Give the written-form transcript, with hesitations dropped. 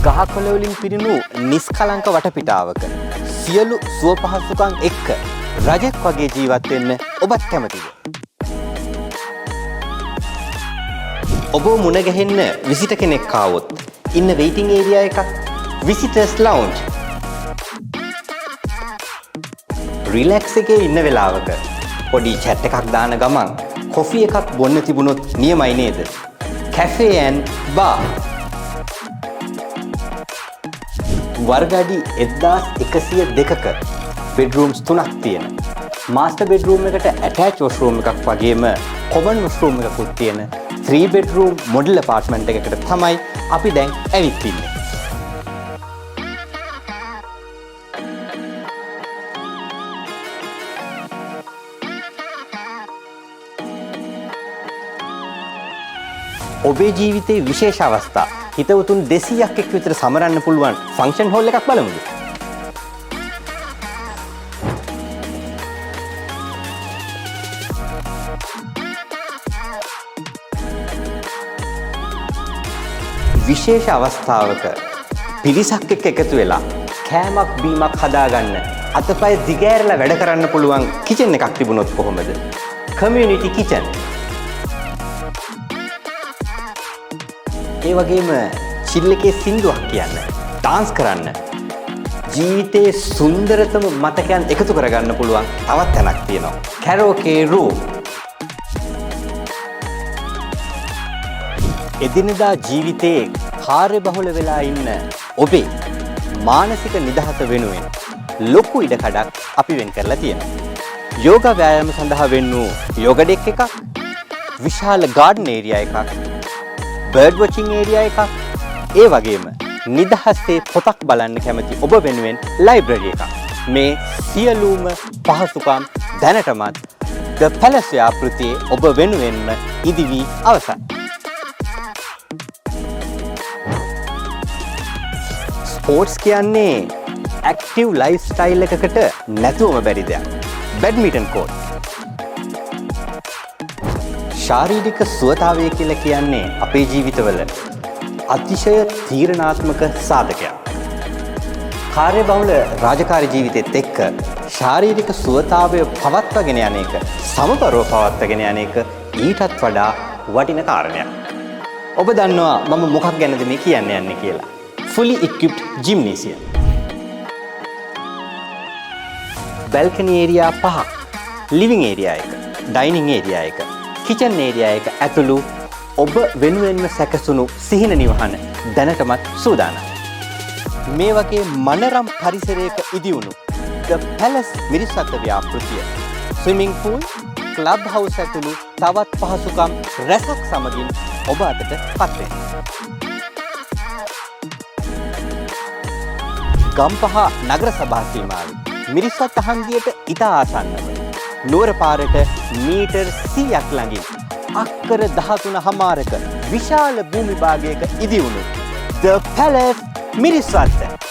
ගහකොළ වලින් පිරුණු නිස්කලංක වටපිටාවක සියලු සුව පහසුකම් එක්ක රජෙක් වගේ ජීවත් වෙන්න ඔබත් කැමතිද? ඔබ මුණ ගැහෙන්න විසිටර් කෙනෙක් ආවොත් ඉන්න වෙයිටින් ඒරියා එකක්, විසිටර්ස් ලවුන්ජ්, රිලැක්ස් එකේ ඉන්න වෙලාවක පොඩි චැට් එකක් දාන ගමන් කොෆි එකක් බොන්න තිබුණොත් නියමයි නේද? Cafe and bar. වර්ග අඩි 1102ක බෙඩ්රූම්ස් තුනක් තියෙන, මාස්ටර් බෙඩ්රූම් එකට ඇටච් වොෂ්රූම් එකක් වගේම කොමන් වොෂ්රූම් එකකුත් තියෙන 3 බෙඩ්රූම් මොඩල් ඇපාර්ට්මන්ට් එකකට තමයි අපි දැන් ඇවිත් ඉන්නේ. ඔබේ ජීවිතයේ විශේෂ අවස්ථා හිතවතුන් 200ක් එක්ක විතර සමරන්න පුළුවන් ෆන්ක්ෂන් හෝල් එකක් බලමුද? විශේෂ අවස්ථාවක පිරිසක් එක්ක එකතු වෙලා කෑමක් බීමක් හදාගන්න අතපය දිගෑරලා වැඩ කරන්න පුළුවන් කිචන් එකක් තිබුණොත් කොහොමද? Community kitchen. ඒ වගේම චිල් එකේ සින්දුවක් කියන්න, ඩාන්ස් කරන්න, ජීවිතයේ සුන්දරතම මතකයන් එකතු කරගන්න පුළුවන් තවත් තැනක් තියෙනවා. Karaoke room. එදිනෙදා ජීවිතයේ කාර්යබහුල වෙලා ඉන්න ඔබේ මානසික නිදහස වෙනුවෙන් ලොකු ඉඩකඩක් අපි වෙන් කරලා තියෙනවා. යෝගා ව්‍යායාම සඳහා වෙන් වූ යෝගා ඩෙක් එකක්, විශාල ගාඩන් ඒරියා එකක්, බර්ඩ් වොචින් ඒරියා එකක්, ඒ වගේම නිදහසේ පොතක් බලන්න කැමති ඔබ වෙනුවෙන් ලයිබ්‍රරි එකක්. මේ සියලුම පහසුකම් දැනටමත් The Palace ව්‍යාපෘතියේ ඔබ වෙනුවෙන්ම ඉදි වී අවසන්. ස්පෝර්ට්ස් කියන්නේ ඇක්ටිව් ලයිෆ් ස්ටයිල් එකකට නැතුවම බැරි දෙයක්. Badminton court. ශාරීරික සුවතාවය කියලා කියන්නේ අපේ ජීවිතවල අතිශය තීරණාත්මක සාධකයක්. කාර්යබහුල රාජකාරි ජීවිතෙත් එක්ක ශාරීරික සුවතාවය පවත්වාගෙන යන එක, සමබරව පවත්වාගෙන යන එක ඊටත් වඩා වටින කාරණයක්. ඔබ දන්නවා මම මොකක් ගැනද මේ කියන්න යන්නේ කියලා. Fully equipped gymnasium. Balcony area පහක්, ලිවිං ඒරියා එක, ඩයිනින් ඒරියා එක, කිචන් ඒරියා එක ඇතුළු ඔබ වෙනුවෙන්ම සැකසුණු සිහින නිවහන දැනටමත් සූදානම්. මේ වගේ මනරම් පරිසරයක ඉදිවුණු The Palace මිරිස්වත්ත ව්‍යාපෘතිය ස්විමිං පූල්, ක්ලබ් හවුස් ඇතුළු තවත් පහසුකම් රැසක් සමගින් ඔබ අතට පත්වෙනවා. ගම්පහ නගර සභා සීමාවේ මිරිස්වත්ත හන්දියට ඉතා ආසන්නව නුවර පාරට මීටර් 100ක් ළඟින් අක්කර 13.5ක විශාල භූමි භාගයක ඉදිවුණු The Palace මිරිස්වත්ත.